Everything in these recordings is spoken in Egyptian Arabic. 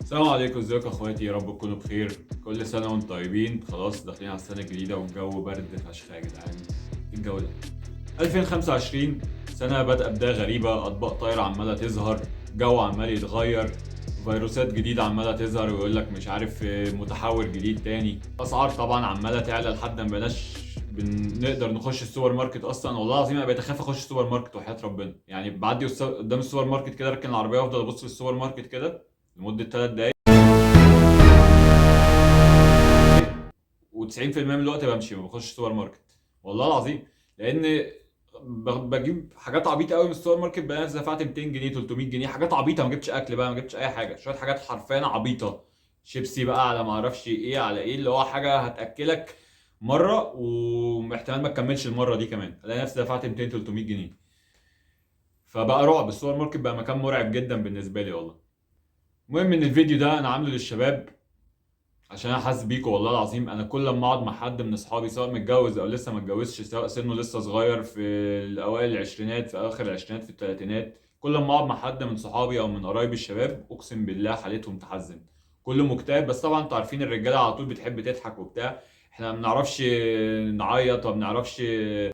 السلام عليكم، ازيكم يا اخواتي؟ يا رب تكونوا بخير. كل سنة وانتم طيبين. خلاص داخلين على السنة الجديدة والجو برد فشخ يا جدعان. الجو ده 2025 سنة بادئه بداية غريبة، اطباق طايره عماله تظهر، جو عمال يتغير، فيروسات جديدة عماله تظهر ويقول لك مش عارف متحور جديد تاني، اسعار طبعا عماله تعلى لحد ما بقناش بنقدر نخش السوبر ماركت اصلا. والله العظيم انا بقيت اخاف اخش السوبر ماركت وحياه ربنا، يعني بعدي قدام السوبر ماركت كده، اركن العربية وافضل ابص في السوبر ماركت كده لمدة 3 دقايق، و90% من الوقت بمشي ما بخش السوبر ماركت والله العظيم، لان بجيب حاجات عبيطه قوي من السوبر ماركت. بلاقي نفسي دفعت 200 جنيه 300 جنيه حاجات عبيطه، ما جبتش اكل بقى، ما جبتش اي حاجة، شوية حاجات حرفيا عبيطه، شيبسي بقى على ما اعرفش ايه على ايه، اللي هو حاجة هتاكلك مرة واحتمال ما تكملش المرة دي كمان، الاقي نفسي دفعت 200 300 جنيه. فبقى رعب السوبر ماركت، بقى مكان مرعب جدا بالنسبة لي والله. المهم ان الفيديو ده انا عامله للشباب عشان انا حاسس بيكم والله العظيم. انا كل ما اقعد مع حد من اصحابي سواء متجوز او لسه ما اتجوزش، سواء سنة لسه صغير في الاوائل العشرينات، في اواخر العشرينات، في الثلاثينات، كل ما اقعد مع حد من صحابي او من قرايبي الشباب اقسم بالله حالتهم تحزن، كله مكتئب. بس طبعا انتوا عارفين الرجالة على طول بتحب تضحك وبتاع، احنا ما بنعرفش نعيط، ما بنعرفش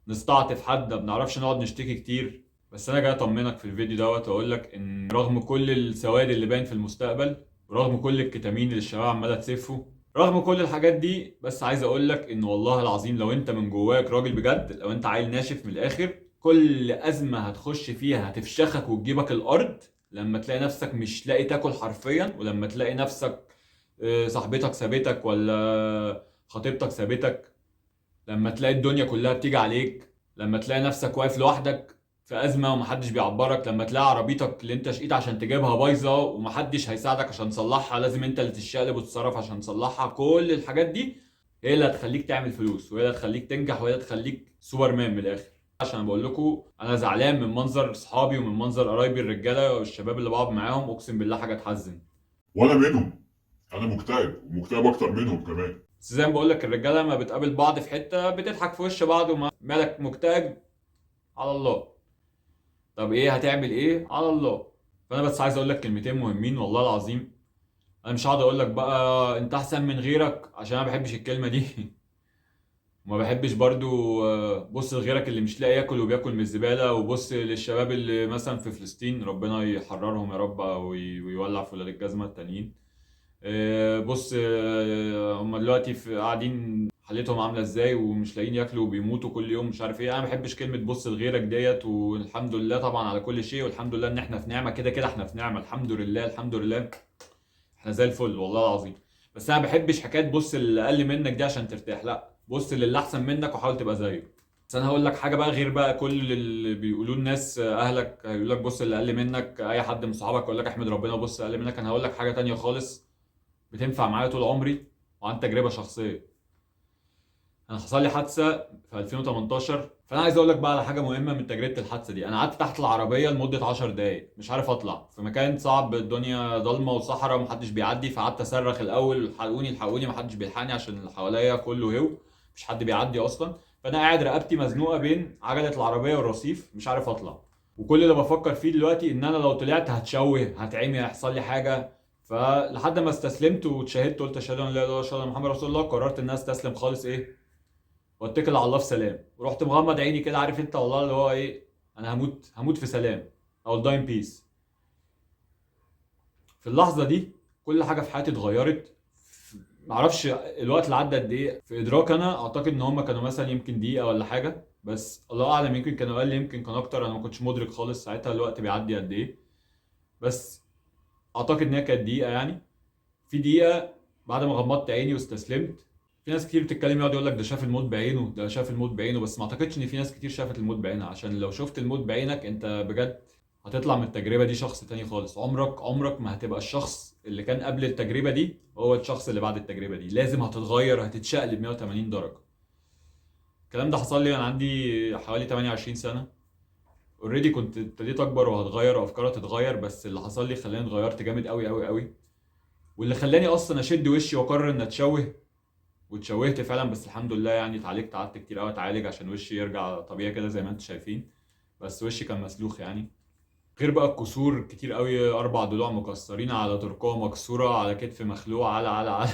نستعطف حد، ما بنعرفش نقعد نشتكي كتير. بس انا جاي اطمنك في الفيديو دوت واقول لك ان رغم كل السواد اللي باين في المستقبل، رغم كل الكتامين اللي الشباب عماله تسفه، رغم كل الحاجات دي، بس عايز اقول لك ان والله العظيم لو انت من جواك راجل بجد، لو انت عيل ناشف من الاخر، كل ازمة هتخش فيها هتفشخك وتجيبك الارض. لما تلاقي نفسك مش لاقي تاكل حرفيا، ولما تلاقي نفسك صاحبتك سابتك ولا خطيبتك سابتك، لما تلاقي الدنيا كلها بتيجي عليك، لما تلاقي نفسك واقف لوحدك في أزمة ومحدش بيعبرك، لما تلاقي عربيتك اللي انت شقيت عشان تجيبها بايظة ومحدش هيساعدك عشان تصلحها، لازم انت اللي تشقلب وتتصرف عشان تصلحها. كل الحاجات دي هي اللي هتخليك تعمل فلوس، وهي اللي هتخليك تنجح، وهي اللي هتخليك سوبر مان من الآخر. عشان بقول لكم انا زعلان من منظر اصحابي ومن منظر قرايبي الرجالة والشباب اللي بقعد معاهم، اقسم بالله حاجة تحزن. وانا منهم، انا مكتئب ومكتئب اكتر منهم كمان. بس زي ما بقول لك الرجالة لما بتقابل بعض في حتة بتضحك في وش بعض، وما مالك مكتئب؟ على الله. طب ايه هتعمل ايه؟ على الله. فانا بس عايز اقول لك كلمتين مهمين والله العظيم. انا مش هقعد اقول لك بقى انت احسن من غيرك، عشان انا ما بحبش الكلمة دي وما بحبش برضو بص لغيرك اللي مش لاقي ياكل وبياكل من الزبالة، وبص للشباب اللي مثلا في فلسطين ربنا يحررهم يا رب ويولع في ولاد الجزمة التانيين. بص، هم دلوقتي قاعدين حالتهم عامله ازاي ومش لاقيين ياكلوا وبيموتوا كل يوم مش عارف ايه. انا ما بحبش كلمة بص لغيرك ديت، والحمد لله طبعا على كل شيء، والحمد لله ان احنا في نعمه، كده كده احنا في نعمه، الحمد لله الحمد لله، احنا زي الفل والله العظيم. بس انا ما بحبش حكاية بص للي اقل منك دي عشان ترتاح، لا بص للي احسن منك وحاول تبقى زيه. بس انا هقول لك حاجة بقى غير بقى كل اللي بيقولوه الناس، اهلك هيقول لك بص للي اقل منك، اي حد من صحابك يقول لك احمد ربنا وبص اقل منك. انا هقول لك حاجة تانية خالص بتنفع معايا طول عمري وعن تجربه شخصية. انا حصل لي حادثه في 2018، فانا عايز اقول لك بقى على حاجة مهمة من تجربه الحادثة دي. انا قعدت تحت العربية لمدة 10 دقايق مش عارف اطلع، في مكان صعب، الدنيا ضلمة وصحراء ومحدش بيعدي، فقعدت اصرخ الاول الحقوني الحقوني، محدش بيلحقني عشان اللي حواليا كله هو مش حد بيعدي اصلا. فانا قاعد رقبتي مزنوقه بين عجله العربية والرصيف مش عارف اطلع، وكل اللي بفكر فيه دلوقتي ان انا لو طلعت هتشوه، هتعمي، هيحصل لي حاجة. فلحد ما استسلمت واتشهدت قلت اشهد ان لا اله الا الله واشهد ان محمد رسول الله، قررت ان انا استسلم خالص ايه واتكل على الله في سلام. ورحت مغمض عيني كده، عارف انت والله اللي هو ايه، انا هموت، هموت في سلام، او die in peace. في اللحظة دي كل حاجة في حياتي اتغيرت. معرفش الوقت اللي عدى قد ايه في ادراك، انا اعتقد ان هم كانوا مثلا يمكن دقيقة ولا حاجة، بس الله اعلم يمكن كانوا اقل يمكن كانوا اكتر، انا ما كنتش مدرك خالص ساعتها الوقت بيعدي قد ايه، بس اعتقد ان هي كانت دقيقة. في دقيقة بعد ما غمضت عيني واستسلمت. في ناس كتير بتتكلم يقعد يقول لك ده شاف الموت بعينه، ده شاف الموت بعينه، بس ما اعتقدش ان في ناس كتير شافت الموت بعينها، عشان لو شفت الموت بعينك انت بجد هتطلع من التجربة دي شخص تاني خالص. عمرك ما هتبقى الشخص اللي كان قبل التجربة دي هو الشخص اللي بعد التجربة دي، لازم هتتغير، هتتشقلب 180 درجة. الكلام ده حصل لي وانا عندي حوالي 28 سنة، اوريدي كنت ابتديت اكبر وهتغير وافكاري تتغير، بس اللي حصل لي خلاني اتغيرت جامد قوي قوي قوي، واللي خلاني اصلا اشد وشي واقرر ان اتشوه، واتشوهت فعلا، بس الحمد لله اتعالجت، قعدت كتير قوي اتعالج عشان وشي يرجع طبيعي كده زي ما انتم شايفين، بس وشي كان مسلوخ. غير بقى الكسور كتير قوي، 4 ضلوع مكسرين، على ترقوه مكسورة، على كتف مخلوع، على على على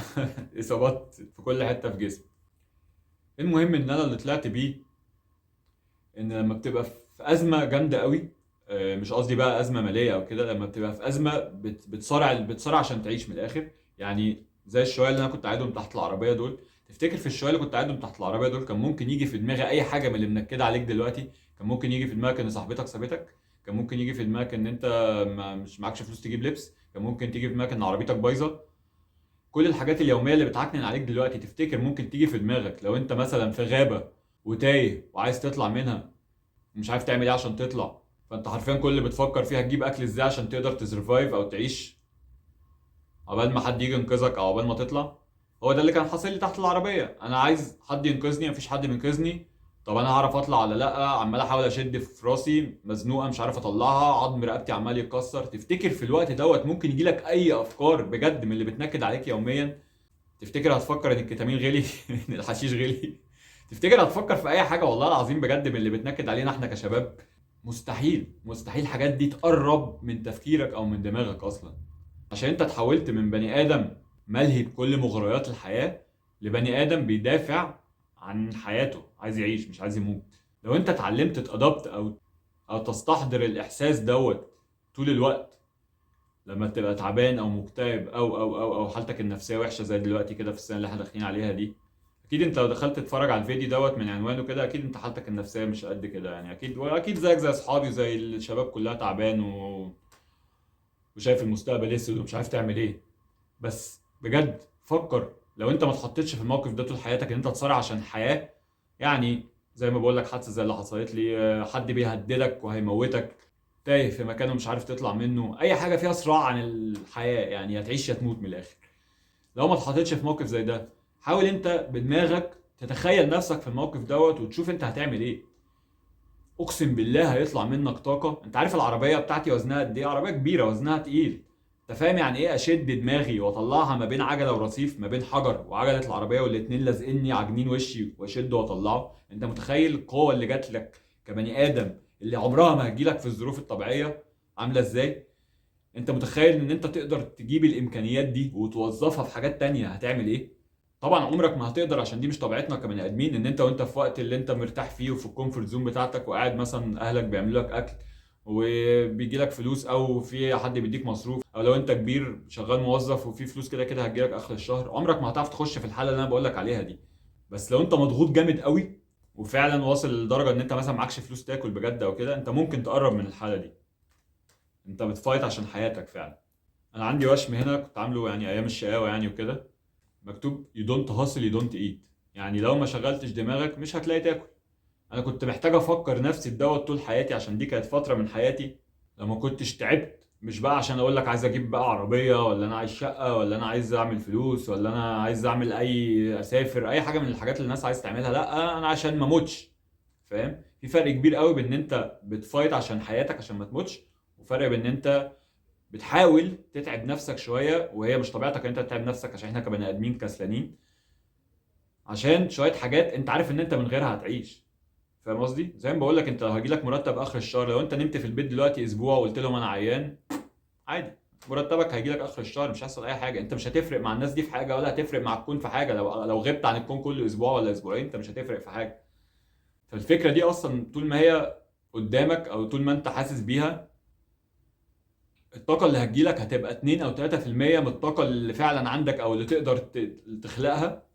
اصابات في كل حتة في جسمي. المهم ان انا اللي طلعت بيه ان لما بتبقى في ازمة جامدة قوي، مش قصدي بقى ازمة ماليه او كده، لما بتبقى في ازمة بتصارع عشان تعيش من الاخر. يعني زي الشويه اللي انا كنت قاعدهم تحت العربية دول، تفتكر في الشويه اللي كنت قاعدهم تحت العربية دول كان ممكن يجي في دماغي اي حاجة من اللي منكده عليك دلوقتي؟ كان ممكن يجي في دماغك ان صاحبتك سابتك؟ كان ممكن يجي في دماغك ان انت مش معكش فلوس تجيب لبس؟ كان ممكن تيجي في دماغك ان عربيتك بايظة؟ كل الحاجات اليومية اللي بتعكنن عليك دلوقتي تفتكر ممكن تيجي في دماغك لو انت مثلا في غابه وتايه وعايز تطلع منها ومش عارف تعمل ايه عشان تطلع، فانت حرفيا كل اللي بتفكر فيها تجيب اكل ازاي عشان تقدر ت survive او تعيش عقبال ما حد يجي ينقذك او عقبال ما تطلع؟ هو ده اللي كان حاصل لي تحت العربية، انا عايز حد ينقذني، مفيش حد بينقذني. طب انا هعرف اطلع ولا لا؟ عمال احاول اشد في راسي، مزنوقه مش عارف اطلعها، عظم رقبتي عمال يتكسر. تفتكر في الوقت دوت ممكن يجي لك اي افكار بجد من اللي بتنكد عليك يوميا؟ تفتكر هتفكر ان الكتامين غلي؟ ان الحشيش غلي؟ تفتكر هتفكر في اي حاجة والله العظيم بجد من اللي بتنكد علينا احنا كشباب؟ مستحيل، مستحيل الحاجات دي تقرب من تفكيرك او من دماغك اصلا، عشان انت اتحولت من بني ادم ملهي بكل مغريات الحياة لبني ادم بيدافع عن حياته، عايز يعيش مش عايز يموت. لو انت اتعلمت تادبت او تستحضر الاحساس دوت طول الوقت لما تبقى تعبان او مكتئب او او او او حالتك النفسية وحشة زي دلوقتي كده في السنة اللي احنا داخلين عليها دي، اكيد انت لو دخلت تتفرج على الفيديو دوت من عنوانه كده اكيد انت حالتك النفسية مش قد كده يعني، اكيد واكيد زيك زي اصحابي زي الشباب كلها تعبان وشايف المستقبل اسود ومش عارف تعمل ايه. بس بجد فكر لو انت ما اتحطيتش في الموقف ده طول حياتك ان انت تصارع عشان الحياة، يعني زي ما بقول لك حادثه زي اللي حصلت لي، حد بيهددك وهيموتك، تايه في مكان ومش عارف تطلع منه، اي حاجة فيها صراع عن الحياة، يعني هتعيش يا تموت من الاخر. لو ما اتحطيتش في موقف زي ده حاول انت بدماغك تتخيل نفسك في الموقف دوت وتشوف انت هتعمل ايه. اقسم بالله هيطلع منك طاقة. انت عارف العربية بتاعتي وزنها قد ايه؟ عربية كبيرة وزنها تقيل، انت فاهم يعني ايه اشد دماغي واطلعها ما بين عجله ورصيف، ما بين حجر وعجلة العربية، والاتنين لازقيني عاجنين وشي، واشده واطلعه؟ انت متخيل القوة اللي جات لك كبني ادم اللي عمرها ما هتجيلك في الظروف الطبيعية عامله ازاي؟ انت متخيل ان انت تقدر تجيب الامكانيات دي وتوظفها في حاجات تانية هتعمل ايه؟ طبعا عمرك ما هتقدر، عشان دي مش طبيعتنا كبني ادمين، ان انت وانت في وقت اللي انت مرتاح فيه وفي ال comfort zone بتاعتك وقاعد مثلا اهلك بيعملوا لك اكل وبيجي لك فلوس او في حد بيديك مصروف، او لو انت كبير شغال موظف وفي فلوس كده كده هتجي لك اخر الشهر، عمرك ما هتعرف تخش في الحالة اللي انا بقول لك عليها دي. بس لو انت مضغوط جامد قوي وفعلا واصل لدرجة ان انت مثلا معكش فلوس تاكل بجد او كده، انت ممكن تقرب من الحالة دي. انت بت fight عشان حياتك فعلا. انا عندي وشم هنا كنت عامله يعني ايام الشقاوة يعني وكده، مكتوب you don't hustle you don't eat، يعني لو ما شغلتش دماغك مش هتلاقي تاكل. انا كنت محتاج افكر نفسي بدوت طول حياتي، عشان دي كانت فترة من حياتي لما كنتش تعبت، مش بقى عشان اقول لك عايز اجيب بقى عربية ولا انا عايز شقه ولا انا عايز اعمل فلوس ولا انا عايز اعمل اي اسافر اي حاجة من الحاجات اللي الناس عايز تعملها، لا انا عشان ما اموتش. فاهم؟ في فرق كبير قوي بين ان انت بت fight عشان حياتك عشان ما تموتش، وفرق بين ان انت بتحاول تتعب نفسك شوية وهي مش طبيعتك ان انت تتعب نفسك، عشان احنا كبني ادمين كسلانين، عشان شوية حاجات انت عارف ان انت من غيرها هتعيش. فاهم قصدي؟ زي ما بقول لك، انت لو هيجي لك مرتب اخر الشهر، لو انت نمت في البيت دلوقتي اسبوع وقلت لهم انا عيان، عادي مرتبك هيجي لك اخر الشهر، مش هيحصل اي حاجة. انت مش هتفرق مع الناس دي في حاجة ولا هتفرق مع الكون في حاجة. لو غبت عن الكون كل اسبوع ولا اسبوعين انت مش هتفرق في حاجة. فالفكرة دي اصلا طول ما هي قدامك او طول ما انت حاسس بيها، الطاقة اللي هتجيلك هتبقى اتنين او تلاتة في المية من الطاقة اللي فعلا عندك او اللي تقدر تخلقها.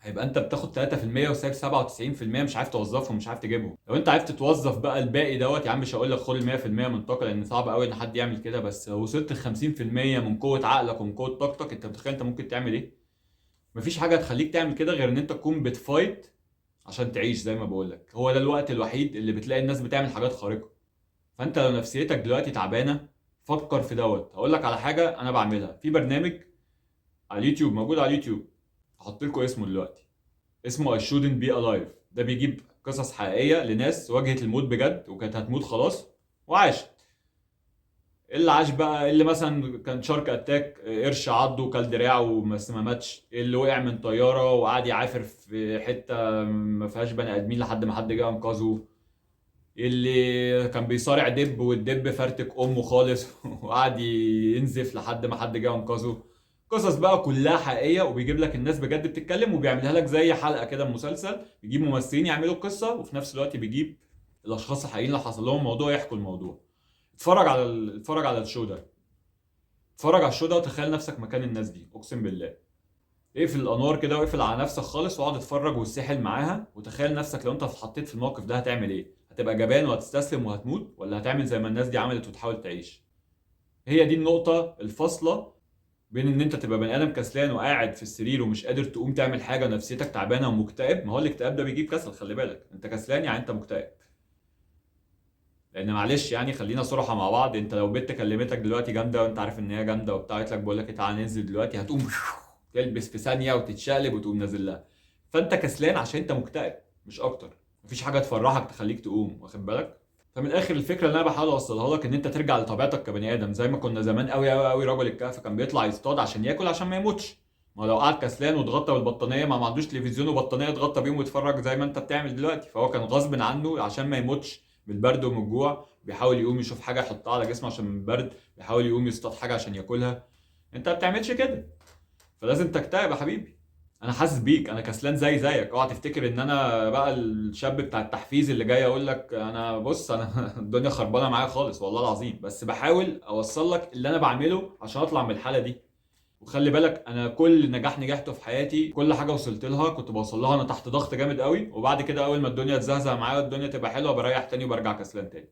هيبقى انت بتاخد تلاتة في المية وسايب سبعة وتسعين في المية مش عارف توظفهم، مش عارف تجيبهم. لو انت عرفت توظف بقى الباقي دوت، يا عم مش هقول لك خد المية في المية من الطاقة لان صعب قوي ان حد يعمل كده، بس لو وصلت ل خمسين في المية من قوة عقلك ومن قوة طاقتك، انت متخيل انت ممكن تعمل ايه؟ مفيش حاجة تخليك تعمل كده غير ان انت تكون بتفايت عشان تعيش. زي ما بقول لك، هو ده الوقت الوحيد اللي بتلاقي الناس بتعمل حاجات خارقة. فانت لو نفسيتك دلوقتي تعبانة فكر في دوت. هقول لك على حاجة انا بعملها في برنامج على اليوتيوب، موجود على اليوتيوب، هحط لكم اسمه دلوقتي، اسمه I shouldn't be alive. ده بيجيب قصص حقيقية لناس واجهت الموت بجد وكانت هتموت خلاص وعاشت. اللي عاش بقى، اللي مثلا كان shark attack، قرش عضه وكل دراعه بس ما ماتش، اللي وقع من طيارة وقعد يعافر في حتة ما فيهاش بني ادمين لحد ما حد جه انقذه. اللي كان بيصارع دب والدب فرتك امه خالص وقعد ينزف لحد ما حد جه انقذه. قصص بقى كلها حقيقية، وبيجيب لك الناس بجد بتتكلم، وبيعملها لك زي حلقة كده مسلسل، بيجيب ممثلين يعملوا القصة، وفي نفس الوقت بيجيب الاشخاص الحقيقيين اللي حصل لهم الموضوع يحكوا الموضوع. اتفرج على ال show ده، اتفرج على ال show ده وتخيل نفسك مكان الناس دي، اقسم بالله. اقفل الانوار كده واقفل على نفسك خالص واقعد اتفرج والسحل معاها، وتخيل نفسك لو انت اتحطيت في الموقف ده هتعمل ايه؟ هتبقى جبان وهتستسلم وهتموت، ولا هتعمل زي ما الناس دي عملت وتحاول تعيش؟ هي دي النقطة الفاصلة بين ان انت تبقى بني ادم كسلان وقاعد في السرير ومش قادر تقوم تعمل حاجة ونفسيتك تعبانة ومكتئب. ما هو الاكتئاب ده بيجيب كسل، خلي بالك، انت كسلان يعني انت مكتئب. لان معلش يعني خلينا صراحة مع بعض، انت لو بنت كلمتك دلوقتي جامدة وانت عارف ان هي جامدة وبتاع، قالت لك بقول لك تعالى ننزل دلوقتي، هتقوم تلبس في ثانية وتتشقلب وتقوم نازل لها. فانت كسلان عشان انت مكتئب مش اكتر، مفيش حاجة تفرحك تخليك تقوم، واخد بالك؟ فمن الاخر الفكرة اللي انا بحاول اوصلها لك ان انت ترجع لطبيعتك كبني ادم، زي ما كنا زمان قوي قوي قوي. رجل الكهف كان بيطلع يصطاد عشان ياكل عشان ما يموتش. ما لو قعد كسلان واتغطى بالبطانيه، ما عندوش تلفزيون وبطانيه يتغطى بيهم ويتفرج زي ما انت بتعمل دلوقتي، فهو كان غصب عنه عشان ما يموتش من البرد ومن الجوع، بيحاول يقوم يشوف حاجة يحطها على جسمه عشان من البرد، بيحاول يقوم يصطاد حاجة عشان ياكلها. انت ما بتعملش كده، فلازم تكتئب يا حبيبي. انا حاسس بيك، انا كسلان زي زيك. اوعى تفتكر ان انا بقى الشاب بتاع التحفيز اللي جاي اقول لك انا بص انا الدنيا خربانة معايا خالص والله العظيم، بس بحاول اوصل لك اللي انا بعمله عشان اطلع من الحالة دي. وخلي بالك انا كل نجاح نجحته في حياتي، كل حاجة وصلت لها كنت بوصل لها انا تحت ضغط جامد قوي، وبعد كده اول ما الدنيا تزهزه معايا والدنيا تبقى حلوة بريح تاني وبرجع كسلان تاني.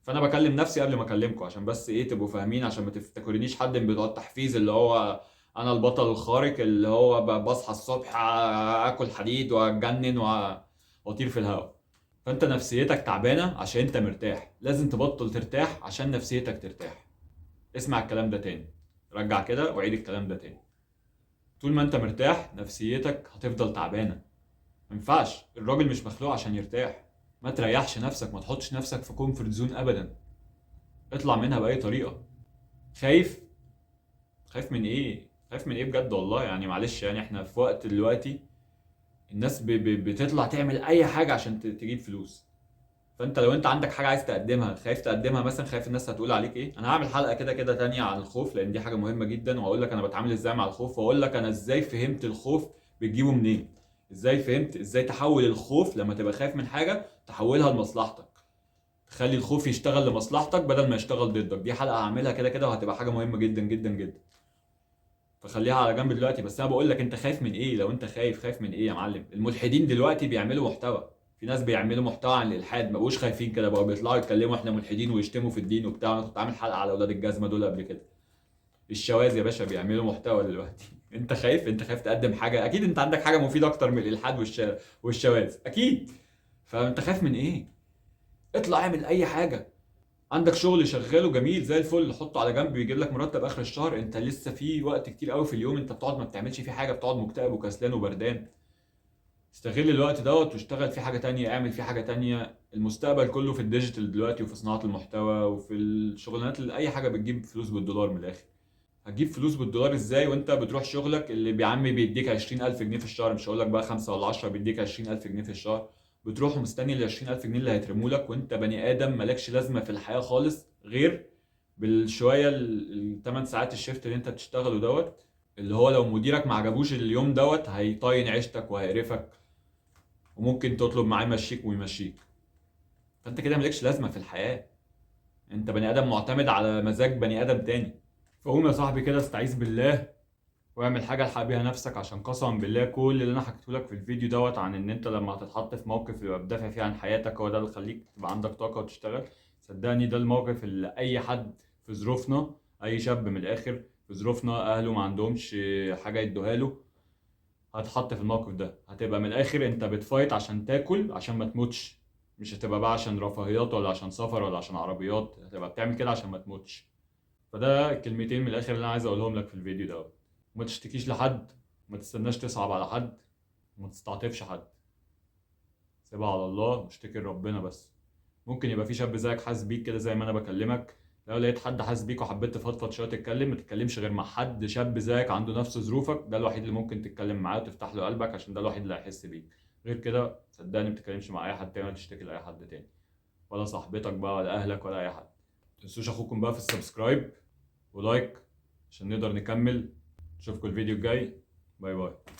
فانا بكلم نفسي قبل ما اكلمكم عشان بس ايه تبقوا فاهمين، عشان ما تفتكرونيش حد من بتوع التحفيز اللي هو انا البطل الخارق اللي هو بصحى الصبح اكل حديد واتجنن واطير في الهواء. فانت نفسيتك تعبانة عشان انت مرتاح، لازم تبطل ترتاح عشان نفسيتك ترتاح. اسمع الكلام ده تاني، رجع كده وعيد الكلام ده تاني. طول ما انت مرتاح نفسيتك هتفضل تعبانة. ما ينفعش، الراجل مش مخلوق عشان يرتاح. ما تريحش نفسك، ما تحطش نفسك في comfort zone ابدا، اطلع منها باي طريقه. خايف؟ خايف من ايه؟ خايف من ايه بجد والله؟ يعني معلش، يعني احنا في وقت دلوقتي الناس بتطلع تعمل اي حاجة عشان تجيب فلوس. فانت لو انت عندك حاجة عايز تقدمها، خايف تقدمها مثلا، خايف الناس هتقول عليك ايه. انا هعمل حلقة كده كده تانية عن الخوف، لان دي حاجة مهمة جدا، وهقول لك انا بتعامل ازاي مع الخوف، واقول لك انا ازاي فهمت الخوف بتجيبه منين، ازاي فهمت ازاي تحول الخوف لما تبقى خايف من حاجة تحولها لمصلحتك، تخلي الخوف يشتغل لمصلحتك بدل ما يشتغل ضدك. دي حلقة هعملها كده كده وهتبقى حاجة مهمة جدا جدا جدا، فخليها على جنب دلوقتي. بس انا بقول لك انت خايف من ايه؟ لو انت خايف، خايف من ايه يا معلم؟ الملحدين دلوقتي بيعملوا محتوى، في ناس بيعملوا محتوى عن الالحاد، ما بقوش خايفين كده، بقوا بيطلعوا يتكلموا احنا ملحدين ويشتموا في الدين وبتاع. انا كنت عامل حلقة على اولاد الجزمة دول قبل كده. الشواذ يا باشا بيعملوا محتوى دلوقتي. انت خايف؟ انت خايف تقدم حاجة؟ اكيد انت عندك حاجة مفيدة اكتر من الالحاد والشواذ اكيد. فانت خايف من ايه؟ اطلع اعمل اي حاجة. عندك شغل شغالة جميل زي الفل، حطه على جنب بيجيب لك مرتب اخر الشهر. انت لسه في وقت كتير قوي في اليوم انت بتقعد ما بتعملش فيه حاجة، بتقعد مكتئب وكسلان وبردان. استغل الوقت دوت واشتغل فيه حاجة تانية، اعمل فيه حاجة تانية. المستقبل كله في ال digital دلوقتي، وفي صناعة المحتوى، وفي الشغلانات اللي اي حاجة بتجيب فلوس بالدولار. من الاخر هتجيب فلوس بالدولار ازاي وانت بتروح شغلك اللي بيعمي بيديك 20,000 جنيه في الشهر؟ مش هقول لك بقى 5 ولا 10، بيديك 20,000 جنيه في الشهر. بتروح ومستني ال 20,000 جنيه اللي هيترموا لك، وانت بني ادم مالكش لازمه في الحياة خالص غير بالشويه ال 8 ساعات ال shift اللي انت بتشتغله دوت، اللي هو لو مديرك ما عجبوش اليوم دوت هيطين عيشتك وهيقرفك، وممكن تطلب معاه يمشيك ويمشيك. فانت كده مالكش لازمه في الحياة، انت بني ادم معتمد على مزاج بني ادم تاني. فقوم يا صاحبي كده استعيذ بالله واعمل حاجة الحق بيها نفسك، عشان قسما بالله كل اللي انا حكيته لك في الفيديو دوت عن ان انت لما هتتحط في موقف يبقى بتدافع فيه عن حياتك هو ده اللي يخليك تبقى عندك طاقة وتشتغل. صدقني ده الموقف اللي اي حد في ظروفنا، اي شاب من الاخر في ظروفنا اهله ما عندهمش حاجة يدوها له، هتحط في الموقف ده. هتبقى من الاخر انت بتفايت عشان تاكل عشان ما تموتش، مش هتبقى بقى عشان رفاهيات ولا عشان سفر ولا عشان عربيات، هتبقى بتعمل كده عشان ما تموتش. فده الكلمتين من الاخر اللي انا عايز اقولهم لك في الفيديو ده. ما تشتكيش لحد، ما تستناش تصعب على حد، وما تستعطفش حد، سيبها على الله واشتكي لربنا بس. ممكن يبقى في شاب زيك حاسس بيك كده زي ما انا بكلمك، لو لقيت حد حاسس بيك وحبيت تفضفض شوية تتكلم، ما تتكلمش غير مع حد شاب زيك عنده نفس ظروفك، ده الوحيد اللي ممكن تتكلم معاه وتفتح له قلبك، عشان ده الوحيد اللي هيحس بيك. غير كده صدقني ما تتكلمش مع اي حد تاني ولا تشتكي لاي حد تاني. ولا صاحبتك بقى ولا اهلك ولا اي حد. متنسوش اخوكم بقى في ال subscribe و like عشان نقدر نكمل. نشوفكم الفيديو الجاي. bye bye.